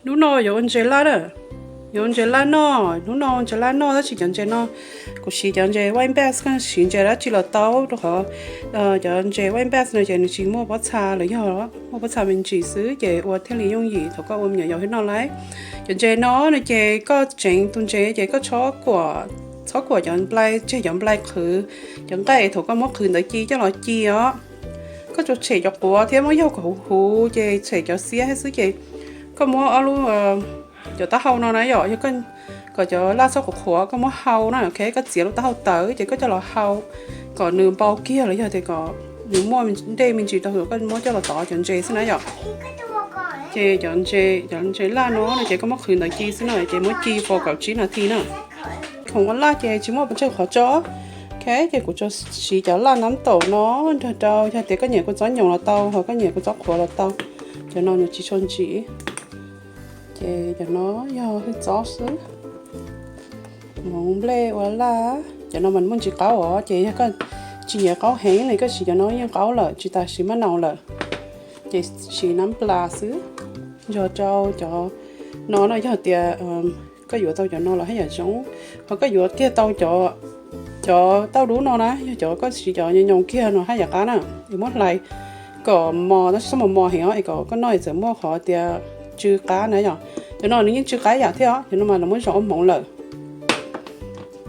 Hnub no yuav ua ntses laj na, yuav ua ntses laj noj, hnub no ua ntses laj noj tab sis cov ntses no kuv siv cov ntses white bass, koj siv ntses dab tsi los tau, rau qhov cov ntses white bass no ces nws tsis muaj pob txha los yog muaj pob txha me ntsis xwb ces ua thiaj li yooj yim thaum koj ua me nyuam yaus thiab noj lawm. Cov ntses no no ces koj tseev tus ntses ces koj txhob kuam, txhob kuam cov nplai, tseg cov nplai qhwv, cov nqaij thaum koj muab qhwv ntawd ci coj los ci os. Koj tsuas tshem cov quav thiab muab yaug kom huv huv ces tshem cov xiab thiab xwb ces koj muab ob lub, cov taub hau no na yom, yog kom cov laj txhob qhuav qhuav koj muab hau na, ok, koj txiav lub taub hau tawv ces koj coj los hau kom nws npau kiag los yog tias kom nws muaj dej me ntsis rau hauv koj muab coj los tov cov ntses xwb na yom. Ces cov ntses, cov ntses laj no no ces koj muab qhwv ntawd ci xwb na ces muab ci fo kaum tsib nas this na. Khoom ua laj ces tsis muaj pes tsawg qhov tso. Ok, ces kuv tsuas siv cov laj nab taum no nrog rau, yog tias koj nyiam kua txob nyoos los tau, ho koj nyiam kua txob qhuav los tau. Cov no nws tsis tshua ntsim. Ces cov no yog hwj txob xwb. Hmoov nplej ua laj, cov no mas muaj ntsis qaub os, ces yog koj tsis nyiam qaub heev no koj siv cov no yeej qaub lawm, tsis tas siv maj naus lawm. Ces siv nab plas xwb, nrog rau cov no no yog tias koj yuav tau cov no los haj yam zoo, ho koj yuav kiag tau cov tauj dub no na, yog cov koj siv cov nyoos kiag no haj yam qab na. Es muab hlais kom mos tab sis txhob mos mos heev os, es kom koj noj es txawm muaj qhov tias tsw qab na yom. Cov no nws yeej tsw qab yam thiab os, cov no mas lawv muab zom ua hmoov lawm.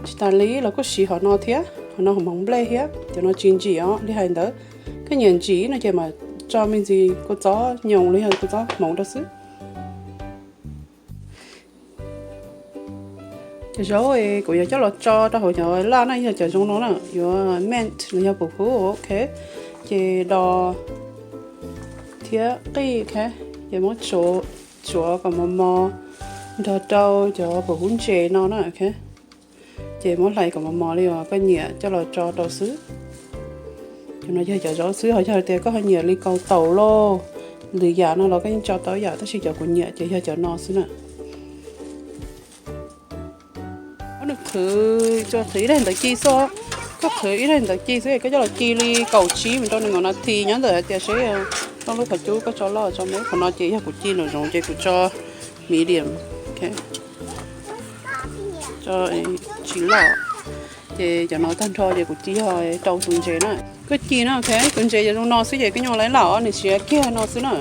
Tsis tas li los kuj siv hom no thiab, hom no hom hmoov nplej thiab, cov no tsis ntsim os, li hais ntawd koj nyiam ntsim no ces mas tso me ntsis kua txob nyoos los yog kua txob hmoov rau xwb. Cov zaub kuv yuav coj los tso rau hauv cov laj na yog cov zoo no na, yuav mint los yog pum hub, ok. Ces dos thiab qij, ok, ces muab tsuav kom mos mos nrog rau cov pum hub ntses no na, ok. Ces muab hlais kom mos mos li uas koj nyiam coj los tso rau xwb. Cov no yog cov zaub xwb, ho yog tias koj ho nyiam li kaus taum lauj, lwm yam no los koj yeej tso tau yam, tab sis cov kuv nyiam ces yog cov no xwb na. Muab nws qhwv, tsuas qhwv ib daim ntawv ci xwb. Koj qhwv ib daim ntawv ci xwb es koj coj los ci li kaum tsib mus rau nees nkaum nas this nyob ntawm hais tias seb tau lub qhov cub koj tso loj tso me. Qhov no ces yog kuv ci nraum zoov ces kuv tso medium, ok, tsis loj. Ces cov no tag nrho ces kuv ci yog rau tus ntses na. Koj ci na, ok, tus ntses yog zoo no xwb ces koj nyuam laj laj os, nws siav kiag no xwb na.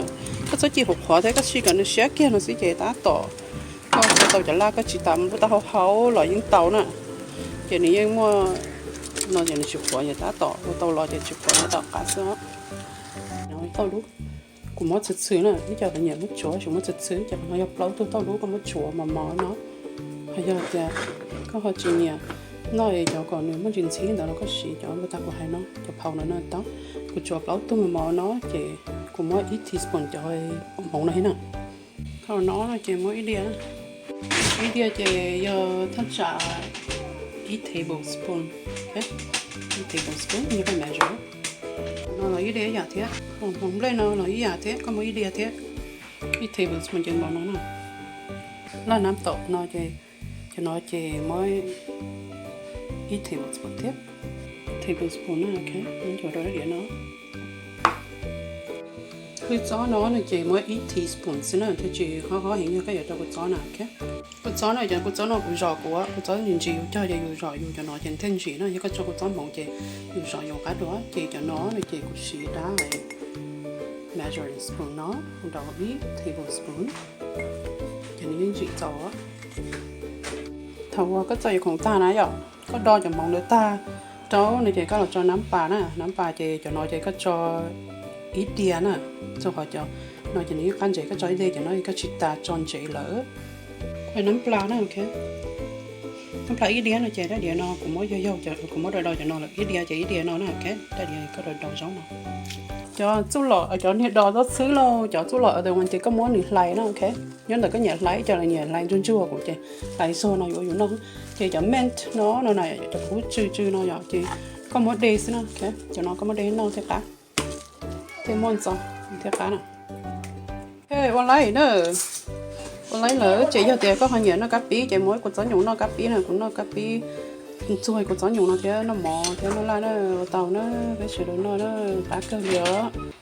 Koj txhob ci qhuav qhuav thiab, koj ci kom nws siav kiag no xwb ces tab tom koj tau cov laj koj tsis tas muab lub taub hau hau los yeej tau na. Ces nws yeej muaj no ces nws tsis qhuav ces tab tom ua tau los ces tsis qhuav, tab tom qab xwb. Tauj dub, kuv muab txhwv txhwv na, ib co nyiam muab tsuav, tsis muab txhwv txhwv, ces qhov no yog plaub tug tauj dub koj muab tsuav mos mos no. Ho yog tias koj ho tsis nyiam noj es cov kom nws muaj ntsis ntxhib ntawd los koj siv cov uas tag kuv hais no, cov phau no na tau. Kuv tsuav plaub tug mos mos no ces kuv muab ib teaspoon cov hmoov no thiab na. Thaum no no ces muab ib diav, ib diav ces yog thaj tsam ib tablespoon, ib tablespoon yog koj measure. No los ib diav ib yam thiab, hmoov nplej no los ib yam thiab, koj muab ib diav thiab, ib tablespoon ces npaum no na. Laj nab taum no ces, cov no ces muab ib tablespoon thiab, tablespoon na, ok, muab nchuav rau diav no. Hwj txob no no ces muab ib teaspoon xwb na, thiaj tsis hob hob heev yog koj yuav rau kua txob na, ok. Kua txob no ces kua txob no kuv zom kuv, kua txob ntsis ntsis yus cog ces yus zom yus cov no ces thiaj ntsim na, yog koj tso kua txob hmoov ces yus zom yus qab dua. Ces cov no no ces kuv siv dab measuring spoon no, rau ib tablespoon, ces nws yeej ntsim txaus. Thaum uas koj txo yus khoom tag na yom, koj do cov hmoov ntawd tag rau no ces koj los tso nab pas na, nab pas ces cov no ces koj tso ib diav na, txog qhov cov no ces nws yeej qab ntsev, koj tso ib diav cov no koj tsis tas tso ntsev lawm. Nab plas na, ok. Nab plas ib diav no ces dab diav no kuv muab yaug yaug, kuv muab do do cov no lawm, ib diav ces ib diav no na, ok, dab diav koj do do zaub no. Cov txuj lom, cov niag do zaub txhwb lauj, cov txuj lom ntawd ces koj muab nws hlais na, ok. Nyob ntawm koj nyiam hlais, cov nyiam hlais ntsuag ntsuag kuv ces hlais zog no yuav yus noj. Ces cov mint no no na, cov kuv tsw tsw no yom, ces koj muab de xwb na, ok. Cov no koj muab de noj thiaj qab, thiaj muaj ntxo, thiaj qab na. Ua laib na, ua laib lawm ces yog tias koj ho nyiam noj kab pib ces muab kua txob nyoos noj kab pib na, kuv noj kab pib ntxuag kua txob nyoos no thiab noj mov thiab noj laj na, ua tau na, peb sawv daws noj na, qab kawg li os.